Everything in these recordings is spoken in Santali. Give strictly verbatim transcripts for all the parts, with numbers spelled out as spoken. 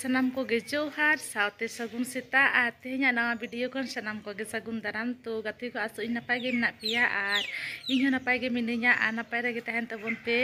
ᱥᱟᱱᱟᱢ ᱠᱚᱜᱮ ᱡᱚᱦᱟᱨ, ᱥᱟᱶᱛᱮ ᱥᱟᱹᱜᱩᱱ ᱥᱮᱛᱟᱜ᱾ ᱟᱨ ᱛᱮᱦᱮᱧᱟᱜ ᱱᱟᱣᱟ ᱵᱷᱤᱰᱤᱭᱳ ᱠᱷᱚᱱ ᱥᱟᱱᱟᱢ ᱠᱚᱜᱮ ᱥᱟᱹᱜᱩᱱ ᱫᱟᱨᱟᱢ᱾ ᱛᱚ ᱜᱟᱛᱮ ᱠᱚ, ᱟᱥᱚᱜ ᱤᱧ ᱱᱟᱯᱟᱭ ᱜᱮ ᱢᱮᱱᱟᱜ ᱯᱮᱭᱟ ᱟᱨ ᱤᱧ ᱦᱚᱸ ᱱᱟᱯᱟᱭ ᱜᱮ ᱢᱤᱱᱟᱹᱧᱟ᱾ ᱟᱨ ᱱᱟᱯᱟᱭ ᱨᱮᱜᱮ ᱛᱟᱦᱮᱱ ᱛᱟᱵᱚᱱ ᱯᱮ᱾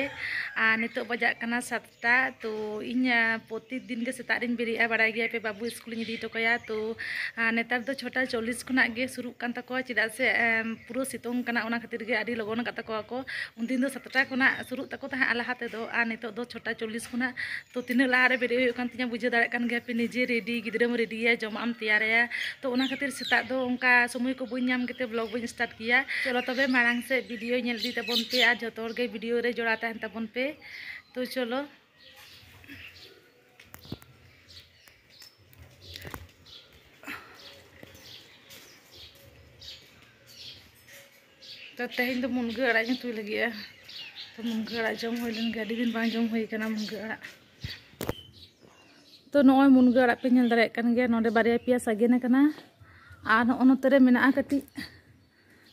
ᱟᱨ ᱱᱤᱛᱚᱜ ᱵᱟᱡᱟᱜ ᱠᱟᱱᱟ ᱥᱟᱛᱴᱟ᱾ ᱛᱚ ᱤᱧ, ᱟ, ᱯᱨᱚᱛᱤᱫᱤᱱ ᱜᱮ ᱥᱮᱛᱟᱜ ᱨᱤᱧ ᱵᱮᱨᱮᱫᱼᱟ, ᱵᱟᱲᱟᱭ ᱜᱮᱭᱟ ᱯᱮ, ᱵᱟᱹᱵᱩ ᱥᱠᱩᱞᱤᱧ ᱤᱫᱤ ᱦᱚᱴᱚ ᱠᱟᱭᱟ᱾ ᱛᱚ, ᱟ, ᱱᱮᱛᱟᱨ ᱫᱚ ᱪᱷᱚᱴᱟ ᱪᱚᱞᱞᱤᱥ ᱠᱷᱚᱱᱟᱜ ᱜᱮ ᱥᱩᱨᱩᱜ ᱠᱟᱱ ᱛᱟᱠᱚᱣᱟ, ᱪᱮᱫᱟᱜ ᱥᱮ, ᱮᱢ, ᱯᱩᱨᱟᱹ ᱥᱤᱛᱩᱝ ᱠᱟᱱᱟ, ᱚᱱᱟ ᱠᱷᱟᱹᱛᱤᱨ ᱜᱮ ᱟᱹᱰᱤ ᱞᱚᱜᱚᱱ ᱟᱠᱟᱫ ᱛᱟᱠᱚᱣᱟ ᱠᱚ᱾ ᱩᱱᱫᱤᱱ ᱫᱚ ᱥᱟᱛᱴᱟ ᱠᱷᱚᱱᱟᱜ ᱥᱩᱨᱩᱜ ᱛᱟᱠᱚ ᱛᱟᱦᱮᱸᱫ ᱞᱟᱦᱟ ᱛᱮᱫᱚ, ᱟᱨ ᱱᱤᱛᱚᱜ ᱫᱚ ᱪᱷᱚᱴᱟ ᱪᱚᱞᱞᱤᱥ ᱠᱷᱚᱱᱟᱜ᱾ ᱛᱚ ᱛᱤᱱᱟᱹᱜ ᱞᱟᱦᱟᱨᱮ ᱵᱮᱨᱮᱫ ᱦᱩᱭᱩᱜ ᱠᱟᱱ ᱛᱤᱧᱟ ᱵᱩᱡᱷᱟᱹᱣ ᱫᱟᱲᱮᱭᱟᱜ ᱠᱟᱱ ᱜᱮᱭᱟ ᱯᱮ, ᱱᱤᱡᱮ ᱨᱮᱰᱤ, ᱜᱤᱫᱽᱨᱟᱹᱢ ᱨᱮᱰᱤᱭᱟ, ᱡᱚᱢᱟᱜ ᱮᱢ ᱛᱮᱭᱟᱨᱟᱭᱟ᱾ ᱛᱚ ᱚᱱᱟ ᱠᱷᱟᱹᱛᱤᱨ ᱥᱮᱛᱟᱜ ᱫᱚ ᱚᱱᱠᱟ ᱥᱚᱢᱚᱭ ᱠᱚ ᱵᱟᱹᱧ ᱧᱟᱢ ᱠᱟᱛᱮ ᱵᱞᱚᱜ ᱵᱟᱹᱧ ᱥᱴᱟᱨᱴ ᱜᱮᱭᱟ᱾ ᱪᱚᱞᱚ ᱛᱚᱵᱮ ᱢᱟᱲᱟᱝ ᱥᱮᱫ ᱵᱷᱤᱰᱤᱭᱳ ᱧᱮᱞ ᱤᱫᱤ ᱛᱟᱵᱚᱱ ᱯᱮ ᱟᱨ ᱡᱚᱛᱚ ᱦᱚᱲ ᱜᱮ ᱵᱷᱤᱰᱤᱭᱳ ᱨᱮ ᱡᱚᱲᱟᱣ ᱛᱟᱦᱮᱱ ᱛᱟᱵᱚᱱ ᱯᱮ᱾ ᱛᱚ ᱪᱚᱞᱚ᱾ ᱛᱚ ᱛᱮᱦᱮᱧ ᱫᱚ ᱢᱩᱱᱜᱟᱹ ᱟᱲᱟᱜ ᱤᱧ ᱩᱛᱩᱭ ᱞᱟᱹᱜᱤᱫᱼᱟ᱾ ᱛᱚ ᱢᱩᱱᱜᱟᱹ ᱟᱲᱟᱜ ᱡᱚᱢ ᱦᱩᱭ ᱞᱮᱱ ᱜᱮ, ᱟᱹᱰᱤ ᱫᱤᱱ ᱵᱟᱝ ᱡᱚᱢ ᱦᱩᱭ ᱠᱟᱱᱟ ᱢᱩᱱᱜᱟᱹ ᱟᱲᱟᱜ᱾ ᱛᱚ ᱱᱚᱜᱼᱚᱭ ᱢᱩᱱᱜᱟᱹ ᱟᱲᱟᱜ ᱯᱮ ᱧᱮᱞ ᱫᱟᱲᱮᱭᱟᱜ ᱠᱟᱱ ᱜᱮᱭᱟ, ᱱᱚᱰᱮ ᱵᱟᱨᱭᱟ ᱯᱮᱭᱟ ᱥᱟᱜᱮᱱ ᱟᱠᱟᱱᱟ᱾ ᱟᱨ ᱱᱚᱜᱼᱚ ᱱᱚᱛᱮ ᱨᱮ ᱢᱮᱱᱟᱜᱼᱟ ᱠᱟᱹᱴᱤᱡ᱾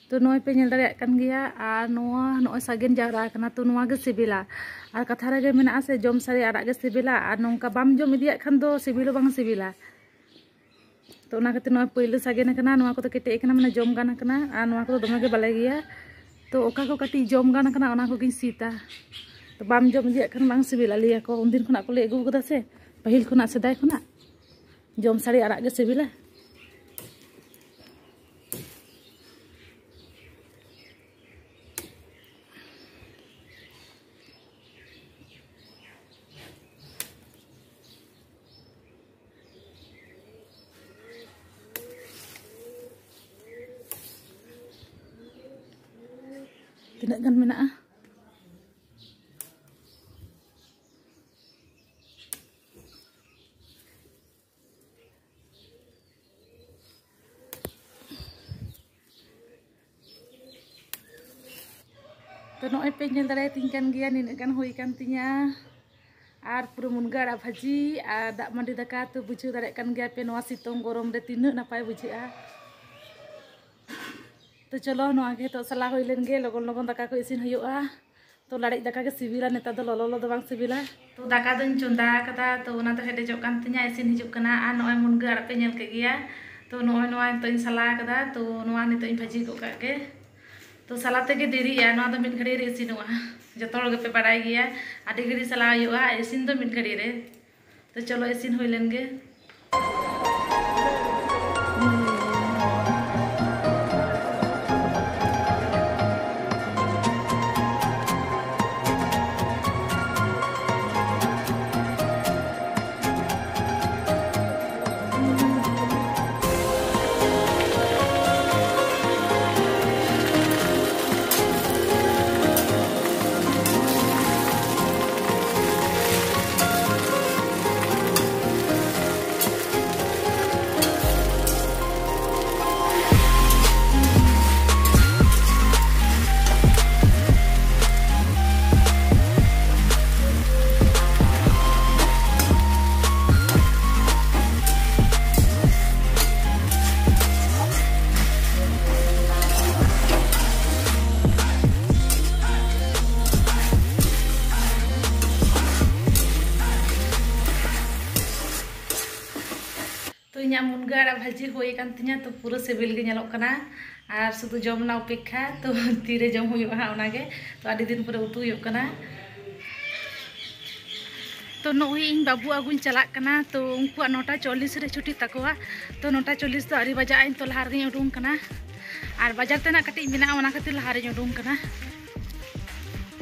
ᱛᱚ ᱱᱚᱜᱼᱚᱭ ᱯᱮ ᱧᱮᱞ ᱫᱟᱲᱮᱭᱟᱜ ᱠᱟᱱ ᱜᱮᱭᱟ᱾ ᱟᱨ ᱱᱚᱣᱟ ᱱᱚᱜᱼᱚᱭ ᱥᱟᱜᱮᱱ ᱡᱟᱣᱨᱟ ᱟᱠᱟᱱᱟ, ᱛᱚ ᱱᱚᱣᱟ ᱜᱮ ᱥᱤᱵᱤᱞᱟ᱾ ᱟᱨ ᱠᱟᱛᱷᱟ ᱨᱮᱜᱮ ᱢᱮᱱᱟᱜᱼᱟ ᱥᱮ, ᱡᱚᱢ ᱥᱟᱨᱮᱡ ᱟᱲᱟᱜ ᱜᱮ ᱥᱤᱵᱤᱞᱟ, ᱟᱨ ᱱᱚᱝᱠᱟ ᱵᱟᱢ ᱡᱚᱢ ᱤᱫᱤᱭᱟᱜ ᱠᱷᱟᱱ ᱫᱚ ᱥᱤᱵᱤᱞ ᱦᱚᱸ ᱵᱟᱝ ᱥᱤᱵᱤᱞᱟ᱾ ᱛᱚ ᱚᱱᱟ ᱠᱷᱟᱹᱛᱤᱨ ᱱᱚᱣᱟ ᱯᱟᱹᱭᱞᱟᱹ ᱥᱟᱜᱮᱱ ᱟᱠᱟᱱᱟ, ᱱᱚᱣᱟ ᱠᱚᱫᱚ ᱠᱮᱴᱮᱡ ᱟᱠᱟᱱᱟ, ᱢᱟᱱᱮ ᱡᱚᱢ ᱜᱟᱱ ᱟᱠᱟᱱᱟ, ᱟᱨ ᱱᱚᱣᱟ ᱠᱚᱫᱚ ᱫᱚᱢᱮ ᱜᱮ ᱵᱟᱞᱮ ᱜᱮᱭᱟ᱾ ᱛᱚ ᱚᱠᱟ ᱠᱚ ᱠᱟᱹᱴᱤᱡ ᱡᱚᱢ ᱜᱟᱱ ᱟᱠᱟᱱᱟ, ᱚᱱᱟ ᱠᱚᱜᱮᱧ ᱥᱤᱛᱟ᱾ ᱛᱚ ᱵᱟᱢ ᱡᱚᱢ ᱤᱫᱤᱭᱟᱜ ᱠᱷᱟᱱ ᱵᱟᱝ ᱥᱤᱵᱤᱞᱟ, ᱞᱟᱹᱭᱟᱠᱚ ᱩᱱᱫᱤᱱ ᱠᱷᱚᱱᱟᱜ ᱠᱚ ᱞᱟᱹᱭ ᱟᱹᱜᱩ ᱟᱠᱟᱫᱟ ᱥᱮ, ᱯᱟᱹᱦᱤᱞ ᱠᱷᱚᱱᱟᱜ, ᱥᱮᱫᱟᱭ ᱠᱷᱚᱱᱟᱜ, ᱡᱚᱢ ᱥᱟᱨᱮᱡ ᱟᱲᱟᱜ ᱜᱮ ᱥᱤᱵᱤᱞᱟ᱾ ᱛᱤᱱᱟᱹᱜ ᱜᱟᱱ ᱢᱮᱱᱟᱜᱼᱟ? ᱛᱚ ᱱᱚᱜᱼᱚᱭ ᱯᱮ ᱧᱮᱞ ᱫᱟᱲᱮᱭᱟᱛᱤᱧ ᱠᱟᱱ ᱜᱮᱭᱟ, ᱱᱤᱱᱟᱹᱜ ᱜᱟᱱ ᱦᱩᱭ ᱠᱟᱱ ᱛᱤᱧᱟ᱾ ᱟᱨ ᱯᱩᱨᱟᱹ ᱢᱩᱱᱜᱟᱹ ᱟᱲᱟᱜ ᱵᱷᱟᱹᱡᱤ ᱟᱨ ᱫᱟᱜ ᱢᱟᱹᱰᱤ ᱫᱟᱠᱟ᱾ ᱛᱚ ᱵᱩᱡᱷᱟᱹᱣ ᱫᱟᱲᱮᱭᱟᱜ ᱠᱟᱱ ᱜᱮᱭᱟ ᱯᱮ, ᱱᱚᱣᱟ ᱥᱤᱛᱩᱝ ᱜᱚᱨᱚᱢ ᱨᱮ ᱛᱤᱱᱟᱹᱜ ᱱᱟᱯᱟᱭ ᱵᱩᱡᱷᱟᱹᱜᱼᱟ᱾ ᱛᱚ ᱪᱚᱞᱚ, ᱱᱚᱣᱟ ᱜᱮ ᱱᱤᱛᱚᱜ ᱥᱟᱞᱟ ᱦᱩᱭ ᱞᱮᱱ ᱜᱮ, ᱞᱚᱜᱚᱱ ᱞᱚᱜᱚᱱ ᱫᱟᱠᱟ ᱠᱚ ᱤᱥᱤᱱ ᱦᱩᱭᱩᱜᱼᱟ᱾ ᱛᱚ ᱞᱟᱲᱮᱡ ᱫᱟᱠᱟ ᱜᱮ ᱥᱤᱵᱤᱞᱟ ᱱᱮᱛᱟᱨ ᱫᱚ, ᱞᱚᱞᱚ ᱞᱚᱞᱚ ᱫᱚ ᱵᱟᱝ ᱥᱤᱵᱤᱞᱟ᱾ ᱛᱚ ᱫᱟᱠᱟ ᱫᱚᱧ ᱪᱚᱸᱫᱟ ᱟᱠᱟᱫᱟ, ᱛᱚ ᱚᱱᱟ ᱫᱚ ᱦᱮᱰᱮᱡᱚᱜ ᱠᱟᱱ ᱛᱤᱧᱟ, ᱤᱥᱤᱱ ᱦᱤᱡᱩᱜ ᱠᱟᱱᱟ᱾ ᱟᱨ ᱱᱚᱜᱼᱚᱭ ᱢᱩᱱᱜᱟᱹ ᱟᱲᱟᱜ ᱯᱮ ᱧᱮᱞ ᱠᱮᱫ ᱜᱮᱭᱟ, ᱛᱚ ᱱᱚᱜᱼᱚᱭ ᱱᱚᱣᱟ ᱱᱤᱛᱚᱜ ᱤᱧ ᱥᱟᱞᱟ ᱟᱠᱟᱫᱟ, ᱛᱚ ᱱᱚᱣᱟ ᱱᱤᱛᱚᱜ ᱤᱧ ᱵᱷᱟᱹᱡᱤ ᱜᱚᱫ ᱠᱟᱜ ᱜᱮ᱾ ᱛᱚ ᱥᱟᱞᱟ ᱛᱮᱜᱮ ᱫᱮᱨᱤᱜᱼᱟ, ᱱᱚᱣᱟ ᱫᱚ ᱢᱤᱫ ᱜᱷᱟᱹᱲᱤᱡ ᱨᱮ ᱤᱥᱤᱱᱚᱜᱼᱟ᱾ ᱡᱚᱛᱚ ᱦᱚᱲ ᱜᱮᱯᱮ ᱵᱟᱲᱟᱭ ᱜᱮᱭᱟ, ᱟᱹᱰᱤ ᱜᱷᱟᱹᱲᱤᱡ ᱥᱟᱞᱟ ᱦᱩᱭᱩᱜᱼᱟ, ᱤᱥᱤᱱ ᱫᱚ ᱢᱤᱫ ᱜᱷᱟᱹᱲᱤᱡ ᱨᱮ᱾ ᱛᱚ ᱪᱚᱞᱚ ᱤᱥᱤᱱ ᱦᱩᱭ ᱞᱮᱱ ᱜᱮ᱾ ᱛᱚ ᱤᱧᱟᱹᱜ ᱢᱩᱱᱜᱟᱹ ᱟᱲᱟᱜ ᱵᱷᱟᱹᱡᱤ ᱦᱩᱭ ᱟᱠᱟᱱ ᱛᱤᱧᱟᱹ, ᱛᱚ ᱯᱩᱨᱟᱹ ᱥᱤᱵᱤᱞ ᱜᱮ ᱧᱮᱞᱚᱜ ᱠᱟᱱᱟ᱾ ᱟᱨ ᱥᱩᱫᱷᱩ ᱡᱚᱢ ᱨᱮᱱᱟᱜ ᱚᱯᱮᱠᱠᱷᱟ, ᱛᱚ ᱛᱤᱨᱮ ᱡᱚᱢ ᱦᱩᱭᱩᱜᱼᱟ ᱦᱟᱸᱜ ᱚᱱᱟᱜᱮ᱾ ᱛᱚ ᱟᱹᱰᱤ ᱫᱤᱱ ᱯᱚᱨᱮ ᱩᱛᱩ ᱦᱩᱭᱩᱜ ᱠᱟᱱᱟ᱾ ᱛᱚ ᱱᱚᱜᱼᱚᱭ ᱤᱧ ᱵᱟᱹᱵᱩ ᱟᱹᱜᱩᱧ ᱪᱟᱞᱟᱜ ᱠᱟᱱᱟ᱾ ᱛᱚ ᱩᱱᱠᱩᱣᱟᱜ ᱱᱚᱴᱟ ᱪᱚᱞᱞᱤᱥ ᱨᱮ ᱪᱷᱩᱴᱤᱜ ᱛᱟᱠᱚᱣᱟ᱾ ᱛᱚ ᱱᱚᱴᱟ ᱪᱚᱞᱞᱤᱥ ᱫᱚ ᱟᱹᱣᱨᱤ ᱵᱟᱡᱟᱜᱼᱟ, ᱤᱧ ᱛᱚ ᱞᱟᱦᱟ ᱨᱮᱜᱮᱧ ᱩᱰᱩᱝ ᱠᱟᱱᱟ᱾ ᱟᱨ ᱵᱟᱡᱟᱨ ᱛᱮᱱᱟᱜ ᱠᱟᱹᱴᱤᱡ ᱢᱮᱱᱟᱜᱼᱟ, ᱚᱱᱟ ᱠᱷᱟᱹᱛᱤᱨ ᱞᱟᱦᱟ ᱨᱮᱧ ᱩᱰᱩᱝ ᱠᱟᱱᱟ᱾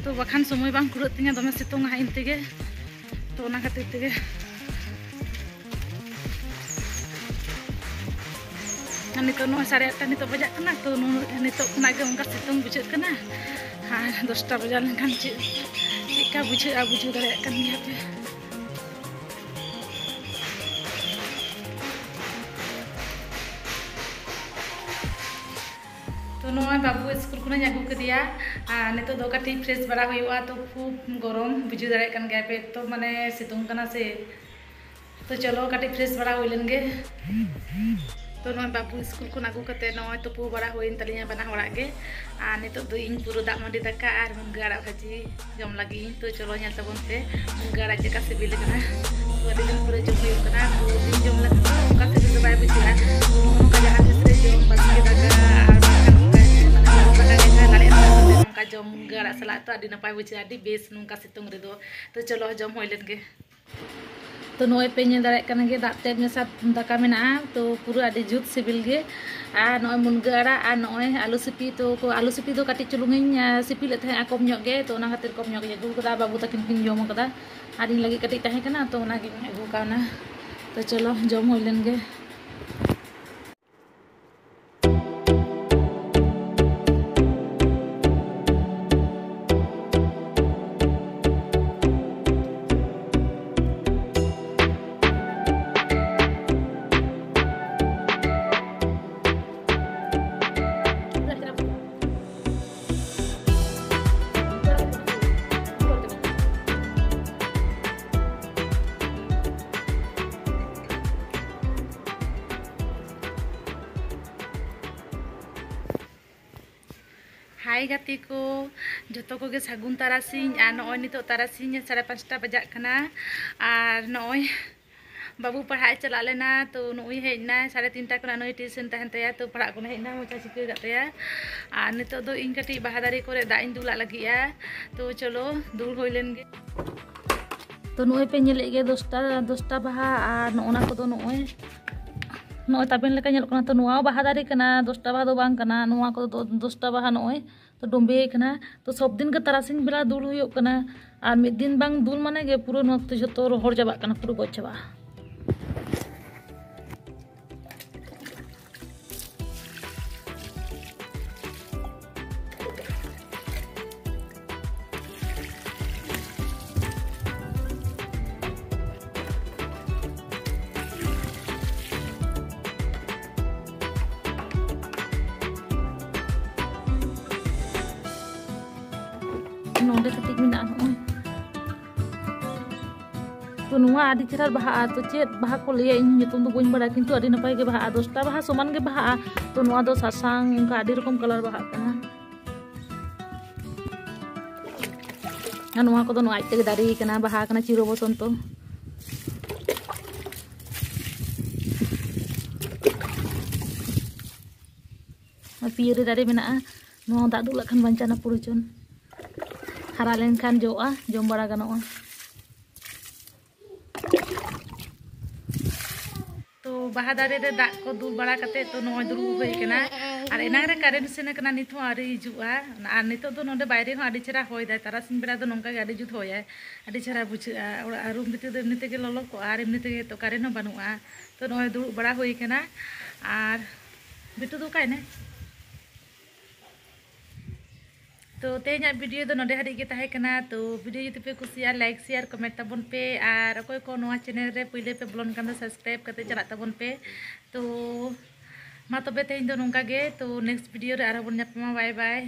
ᱛᱚ ᱵᱟᱠᱷᱟᱱ ᱥᱚᱢᱚᱭ ᱵᱟᱝ ᱠᱩᱲᱟᱹᱜ ᱛᱤᱧᱟᱹ, ᱫᱚᱢᱮ ᱥᱤᱛᱩᱝ ᱟᱦᱟᱸᱜ ᱤᱧ ᱛᱮᱜᱮ᱾ ᱛᱚ ᱚᱱᱟ ᱠᱷᱟᱹᱛᱤᱨ ᱛᱮᱜᱮ ᱟᱨ ᱱᱤᱛᱚᱜ ᱱᱚᱜᱼᱚᱭ ᱥᱟᱲᱮ ᱟᱴᱴᱟ ᱱᱤᱛᱚᱜ ᱵᱟᱡᱟᱜ ᱠᱟᱱᱟ, ᱛᱚ ᱱᱩᱱᱟᱹᱜ, ᱱᱤᱛᱚᱜ ᱠᱷᱚᱱᱟᱜ ᱜᱮ ᱚᱱᱠᱟ ᱥᱤᱛᱩᱝ ᱵᱩᱡᱷᱟᱹᱜ ᱠᱟᱱᱟ᱾ ᱟᱨ ᱫᱚᱥᱴᱟ ᱵᱟᱡᱟᱣ ᱞᱮᱱᱠᱷᱟᱱ ᱪᱮᱫ, ᱪᱮᱫᱠᱟ ᱵᱩᱡᱷᱟᱹᱜᱼᱟ, ᱵᱩᱡᱷᱟᱹᱣ ᱫᱟᱲᱮᱭᱟᱜ ᱠᱟᱱ ᱜᱮᱭᱟ ᱯᱮ᱾ ᱛᱚ ᱱᱚᱜᱼᱚᱭ ᱵᱟᱹᱵᱩ ᱥᱠᱩᱞ ᱠᱷᱚᱱᱟᱜ ᱤᱧ ᱟᱹᱜᱩ ᱠᱮᱫᱮᱭᱟ, ᱟᱨ ᱱᱤᱛᱚᱜ ᱫᱚ ᱠᱟᱹᱴᱤᱡ ᱯᱷᱨᱮᱥ ᱵᱟᱲᱟ ᱦᱩᱭᱩᱜᱼᱟ᱾ ᱛᱚ ᱠᱷᱩᱵ ᱜᱚᱨᱚᱢ, ᱵᱩᱡᱷᱟᱹᱣ ᱫᱟᱲᱮᱭᱟᱜ ᱠᱟᱱ ᱜᱮᱭᱟ ᱯᱮ, ᱮᱛᱚ ᱢᱟᱱᱮ ᱥᱤᱛᱩᱝ ᱠᱟᱱᱟ ᱥᱮ᱾ ᱛᱚ ᱪᱚᱞᱚ ᱠᱟᱹᱴᱤᱡ ᱯᱷᱨᱮᱥ ᱵᱟᱲᱟ ᱦᱩᱭ ᱞᱮᱱ ᱜᱮ᱾ ᱛᱚ ᱱᱚᱜᱼᱚᱭ ᱵᱟᱹᱵᱩ ᱥᱠᱩᱞ ᱠᱷᱚᱱ ᱟᱹᱜᱩ ᱠᱟᱛᱮ ᱱᱚᱜᱼᱚᱭ ᱛᱩᱯᱩ ᱵᱟᱲᱟ ᱦᱩᱭᱮᱱ ᱛᱟᱹᱞᱤᱧᱟ ᱵᱟᱱᱟ ᱦᱚᱲᱟᱜ ᱜᱮ᱾ ᱟᱨ ᱱᱤᱛᱚᱜ ᱫᱚ ᱤᱧ ᱯᱩᱨᱟᱹ ᱫᱟᱜ ᱢᱟᱹᱰᱤ ᱫᱟᱠᱟ ᱟᱨ ᱢᱩᱱᱜᱟᱹ ᱟᱲᱟᱜ ᱵᱷᱟᱹᱡᱤ ᱡᱚᱢ ᱞᱟᱹᱜᱤᱫ ᱤᱧ᱾ ᱛᱚ ᱪᱚᱞᱚ ᱧᱮᱞ ᱛᱟᱵᱚᱱ ᱯᱮ ᱢᱩᱱᱜᱟᱹ ᱟᱲᱟᱜ ᱪᱮᱫ ᱞᱮᱠᱟ ᱥᱤᱵᱤᱞ ᱠᱟᱱᱟ᱾ ᱛᱚ ᱟᱹᱰᱤ ᱫᱤᱱ ᱯᱚᱨᱮ ᱡᱚᱢ ᱦᱩᱭᱩᱜ ᱠᱟᱱᱟ᱾ ᱛᱚ ᱫᱤᱱ ᱡᱚᱢ ᱞᱮᱠᱷᱟᱱ ᱫᱚ ᱚᱱᱠᱟ ᱥᱤᱵᱤᱞ ᱫᱚ ᱵᱟᱭ ᱵᱩᱡᱷᱟᱹᱜᱼᱟ᱾ ᱛᱚ ᱱᱚᱜᱼᱚ ᱱᱚᱝᱠᱟ ᱡᱟᱦᱟᱸ ᱛᱤᱥ ᱨᱮ ᱡᱚᱢ ᱵᱟᱥᱠᱮ ᱫᱟᱠᱟ ᱟᱨ ᱵᱟᱝᱠᱷᱟᱱ ᱚᱱᱠᱟ ᱫᱟᱠᱟ ᱜᱮ ᱡᱟᱦᱟᱸ ᱫᱟᱲᱮᱭᱟᱜ ᱠᱟᱱᱟ ᱱᱚᱝᱠᱟ ᱡᱚᱢ ᱢᱩᱱᱜᱟᱹ ᱟᱲᱟᱜ ᱥᱟᱞᱟᱜ ᱛᱚ ᱟᱹᱰᱤ ᱱᱟᱯᱟᱭ ᱵᱩᱡᱷᱟᱹᱜᱼᱟ, ᱟᱹᱰᱤ ᱵᱮᱥ ᱱᱚᱝᱠᱟ ᱥᱤᱛᱩᱝ ᱨᱮᱫᱚ᱾ ᱛᱚ ᱪᱚᱞᱚ ᱡᱚᱢ ᱦᱩᱭ ᱞᱮᱱ ᱜᱮ᱾ ᱛᱚ ᱱᱚᱜᱼᱚᱭ ᱯᱮ ᱧᱮᱞ ᱫᱟᱲᱮᱭᱟᱜ ᱠᱟᱱᱟ ᱜᱮ ᱫᱟᱜ ᱛᱮᱫ ᱢᱮᱥᱟ ᱫᱟᱠᱟ ᱢᱮᱱᱟᱜᱼᱟ᱾ ᱛᱚ ᱯᱩᱨᱟᱹ ᱟᱹᱰᱤ ᱡᱩᱛ ᱥᱤᱵᱤᱞ ᱜᱮ᱾ ᱟᱨ ᱱᱚᱜᱼᱚᱭ ᱢᱩᱱᱜᱟᱹ ᱟᱲᱟᱜ ᱟᱨ ᱱᱚᱜᱼᱚᱭ ᱟᱹᱞᱩ ᱥᱤᱯᱤ, ᱛᱚ ᱠᱚ ᱟᱹᱞᱩ ᱥᱤᱯᱤ ᱫᱚ ᱠᱟᱹᱴᱤᱡ ᱪᱩᱞᱩᱝ ᱤᱧ ᱥᱤᱯᱤ ᱞᱮᱫ ᱛᱟᱦᱮᱸᱫ ᱠᱚᱢ ᱧᱚᱜ ᱜᱮ, ᱛᱚ ᱚᱱᱟ ᱠᱷᱟᱹᱛᱤᱨ ᱠᱚᱢ ᱧᱚᱜ ᱜᱮᱧ ᱟᱹᱜᱩ ᱠᱟᱫᱟ᱾ ᱵᱟᱹᱵᱩ ᱛᱟᱹᱠᱤᱱ ᱠᱤᱱ ᱡᱚᱢ ᱠᱟᱫᱟ ᱟᱨ ᱤᱧ ᱞᱟᱹᱜᱤᱫ ᱠᱟᱹᱴᱤᱡ ᱛᱟᱦᱮᱸ ᱠᱟᱱᱟ, ᱛᱚ ᱚᱱᱟᱜᱤᱧ ᱟᱹᱜᱩ ᱠᱟᱣᱱᱟ᱾ ᱛᱚ ᱪᱚᱞᱚ ᱡᱚᱢ ᱦᱩᱭ ᱞᱮᱱ ᱜᱮ᱾ ᱦᱟᱭ ᱜᱟᱛᱮ ᱠᱚ, ᱡᱚᱛᱚ ᱠᱚᱜᱮ ᱥᱟᱹᱜᱩᱱ ᱛᱟᱨᱟᱥᱤᱧ᱾ ᱟᱨ ᱱᱚᱜᱼᱚᱭ ᱱᱤᱛᱚᱜ ᱛᱟᱨᱟᱥᱤᱧ ᱥᱟᱲᱮ ᱯᱟᱸᱪᱴᱟ ᱵᱟᱡᱟᱜ ᱠᱟᱱᱟ᱾ ᱟᱨ ᱱᱚᱜᱼᱚᱭ ᱵᱟᱹᱵᱩ ᱯᱟᱲᱦᱟᱜ ᱮ ᱪᱟᱞᱟᱜ ᱞᱮᱱᱟ, ᱛᱚ ᱱᱩᱭ ᱦᱮᱡ ᱮᱱᱟᱭ ᱥᱟᱲᱮ ᱛᱤᱱᱴᱟ ᱠᱷᱚᱱᱟᱜ ᱱᱩᱭ ᱴᱤᱭᱩᱥᱚᱱ ᱛᱟᱦᱮᱱ ᱛᱟᱭᱟ, ᱛᱚ ᱯᱟᱲᱦᱟᱜ ᱠᱷᱚᱱᱮ ᱦᱮᱡ ᱮᱱᱟ, ᱢᱚᱪᱟ ᱪᱤᱠᱟᱹ ᱠᱟᱜ ᱛᱟᱭᱟ᱾ ᱟᱨ ᱱᱤᱛᱚᱜ ᱫᱚ ᱤᱧ ᱠᱟᱹᱴᱤᱡ ᱵᱟᱦᱟ ᱫᱟᱨᱮ ᱠᱚᱨᱮ ᱫᱟᱜ ᱤᱧ ᱫᱩᱞᱟᱜ ᱞᱟᱹᱜᱤᱫᱼᱟ᱾ ᱛᱚ ᱪᱚᱞᱚ ᱫᱩᱞ ᱦᱩᱭ ᱞᱮᱱ ᱜᱮ᱾ ᱛᱚ ᱱᱚᱜᱼᱚᱭ ᱯᱮ ᱧᱮᱞᱮᱫ ᱜᱮ ᱫᱚᱥᱴᱟ, ᱫᱚᱥᱴᱟ ᱵᱟᱦᱟ᱾ ᱟᱨ ᱱᱚᱜᱼᱚ ᱱᱟ ᱠᱚᱫᱚ ᱱᱚᱜᱼᱚᱭ, ᱱᱚᱜᱼᱚᱭ ᱛᱟᱵᱮᱱ ᱞᱮᱠᱟ ᱧᱮᱞᱚᱜ ᱠᱟᱱᱟ᱾ ᱛᱚ ᱱᱚᱣᱟ ᱵᱟᱦᱟ ᱫᱟᱨᱮ ᱠᱟᱱᱟ, ᱫᱚᱥᱴᱟ ᱵᱟᱦᱟ ᱫᱚ ᱵᱟᱝ ᱠᱟᱱᱟ᱾ ᱱᱚᱣᱟ ᱠᱚᱫᱚ ᱫᱚᱥᱴᱟ ᱵᱟᱦᱟ ᱱᱚᱜᱼᱚᱭ ᱛᱚ ᱰᱩᱢᱵᱤᱭᱟᱹ ᱠᱟᱱᱟ᱾ ᱛᱚ ᱥᱚᱵ ᱫᱤᱱ ᱜᱮ ᱛᱟᱨᱟᱥᱤᱧ ᱵᱮᱲᱟ ᱫᱩᱞ ᱦᱩᱭᱩᱜ ᱠᱟᱱᱟ᱾ ᱟᱨ ᱢᱤᱫ ᱫᱤᱱ ᱵᱟᱝ ᱫᱩᱞ ᱢᱟᱱᱮ ᱜᱮ ᱯᱩᱨᱟᱹ ᱱᱚᱣᱟ ᱠᱚᱫᱚ ᱡᱷᱚᱛᱚ ᱨᱚᱦᱚᱲ ᱪᱟᱵᱟᱜ ᱠᱟᱱᱟ, ᱯᱩᱨᱟᱹ ᱜᱚᱡ ᱪᱟᱵᱟᱜᱼᱟ᱾ ᱱᱚᱰᱮ ᱠᱟᱹᱴᱤᱡ ᱢᱮᱱᱟᱜᱼᱟ, ᱱᱚᱜᱼᱚᱭ᱾ ᱛᱚ ᱛᱚ ᱱᱚᱣᱟ ᱟᱹᱰᱤ ᱪᱮᱦᱨᱟ ᱵᱟᱦᱟᱜᱼᱟ᱾ ᱛᱚ ᱪᱮᱫ ᱵᱟᱦᱟ ᱠᱚ ᱞᱟᱹᱭᱟ, ᱤᱧ ᱧᱩᱛᱩᱢ ᱫᱚ ᱵᱟᱹᱧ ᱵᱟᱲᱟᱭᱟ, ᱠᱤᱱᱛᱩ ᱟᱹᱰᱤ ᱱᱟᱯᱟᱭ ᱜᱮ ᱵᱟᱦᱟᱜᱼᱟ᱾ ᱫᱚᱥᱴᱟ ᱵᱟᱦᱟ ᱥᱚᱢᱟᱱ ᱜᱮ ᱵᱟᱦᱟᱜᱼᱟ᱾ ᱛᱚ ᱱᱚᱣᱟ ᱫᱚ ᱥᱟᱥᱟᱝ, ᱚᱱᱠᱟ ᱟᱹᱰᱤ ᱨᱚᱠᱚᱢ ᱠᱟᱞᱟᱨ ᱵᱟᱦᱟᱜ ᱠᱟᱱᱟ᱾ ᱟᱨ ᱱᱚᱣᱟ ᱠᱚᱫᱚ ᱱᱚᱣᱟ ᱟᱡ ᱛᱮᱜᱮ ᱫᱟᱨᱮ ᱠᱟᱱᱟ, ᱵᱟᱦᱟ ᱠᱟᱱᱟ ᱪᱤᱨᱚ ᱵᱚᱥᱚᱱᱛᱚ᱾ ᱯᱤᱭᱟᱹᱨᱤ ᱫᱟᱨᱮ ᱢᱮᱱᱟᱜᱼᱟ, ᱱᱚᱣᱟ ᱫᱟᱜ ᱫᱩᱞᱟᱜ ᱠᱷᱟᱱ ᱵᱟᱧᱪᱟᱣ ᱱᱟ ᱯᱩᱨᱟᱹ ᱪᱚᱱ᱾ ᱦᱟᱨᱟ ᱞᱮᱱᱠᱷᱟᱱ ᱡᱚᱜᱼᱟ, ᱡᱚᱢ ᱵᱟᱲᱟ ᱜᱟᱱᱚᱜᱼᱟ᱾ ᱛᱚ ᱵᱟᱦᱟ ᱫᱟᱨᱮ ᱨᱮ ᱫᱟᱜ ᱠᱚ ᱫᱩᱞ ᱵᱟᱲᱟ ᱠᱟᱛᱮ ᱛᱚ ᱱᱚᱜᱼᱚᱭ ᱫᱩᱲᱩᱵ ᱦᱩᱭ ᱠᱟᱱᱟ᱾ ᱟᱨ ᱮᱱᱟᱝ ᱨᱮ ᱠᱟᱨᱮᱱᱴ ᱥᱮᱱ ᱟᱠᱟᱱᱟ, ᱱᱤᱛ ᱦᱚᱸ ᱟᱹᱣᱨᱤ ᱦᱤᱡᱩᱜᱼᱟ᱾ ᱟᱨ ᱱᱤᱛᱚᱜ ᱫᱚ ᱱᱚᱰᱮ ᱵᱟᱭᱨᱮ ᱦᱚᱸ ᱟᱹᱰᱤ ᱪᱮᱦᱨᱟ ᱦᱚᱭ ᱫᱟᱭ, ᱛᱟᱨᱟᱥᱤᱧ ᱵᱮᱲᱟ ᱫᱚ ᱱᱚᱝᱠᱟ ᱜᱮ ᱟᱹᱰᱤ ᱡᱩᱛ ᱦᱚᱭᱟᱭ, ᱟᱹᱰᱤ ᱪᱮᱦᱨᱟ ᱵᱩᱡᱷᱟᱹᱜᱼᱟ᱾ ᱚᱲᱟᱜ ᱨᱩᱢ ᱵᱷᱤᱛᱤᱨ ᱫᱚ ᱮᱢᱱᱤ ᱛᱮᱜᱮ ᱞᱚᱞᱚ ᱠᱚᱜᱼᱟ, ᱟᱨ ᱮᱢᱱᱤ ᱛᱮᱜᱮ ᱛᱚ ᱠᱟᱨᱮᱱᱴ ᱦᱚᱸ ᱵᱟᱹᱱᱩᱜᱼᱟ᱾ ᱛᱚ ᱱᱚᱜᱼᱚᱭ ᱫᱩᱲᱩᱵ ᱵᱟᱲᱟ ᱦᱩᱭ ᱠᱟᱱᱟ᱾ ᱟᱨ ᱵᱤᱴᱩ ᱫᱚ ᱚᱠᱟᱭᱮᱱᱟᱭ? ᱛᱚ ᱛᱮᱦᱮᱧᱟᱜ ᱵᱷᱤᱰᱤᱭᱳ ᱫᱚ ᱱᱚᱰᱮ ᱦᱟᱹᱨᱤᱡ ᱜᱮ ᱛᱟᱦᱮᱸ ᱠᱟᱱᱟ᱾ ᱛᱚ ᱵᱷᱤᱰᱤᱭᱳ ᱡᱩᱫᱤ ᱯᱮ ᱠᱩᱥᱤᱭᱟᱜᱼᱟ, ᱞᱟᱭᱤᱠ, ᱥᱮᱭᱟᱨ, ᱠᱚᱢᱮᱱᱴ ᱛᱟᱵᱚᱱ ᱯᱮ᱾ ᱟᱨ ᱚᱠᱚᱭ ᱠᱚ ᱱᱚᱣᱟ ᱪᱮᱱᱮᱞ ᱨᱮ ᱯᱩᱭᱞᱟᱹ ᱯᱮ ᱵᱚᱞᱚᱱ ᱠᱟᱱ ᱫᱚ, ᱥᱟᱵᱥᱠᱨᱟᱭᱤᱵ ᱠᱟᱛᱮ ᱪᱟᱞᱟᱜ ᱛᱟᱵᱚᱱ ᱯᱮ᱾ ᱛᱚ ᱢᱟ ᱛᱚᱵᱮ ᱛᱮᱦᱮᱧ ᱫᱚ ᱱᱚᱝᱠᱟ ᱜᱮ᱾ ᱛᱚ ᱱᱮᱠᱥᱴ ᱵᱷᱤᱰᱤᱭᱳ ᱨᱮ ᱟᱨᱦᱚᱸ ᱵᱚᱱ ᱧᱟᱯᱟᱢᱟ᱾ ᱵᱟᱭ ᱵᱟᱭ᱾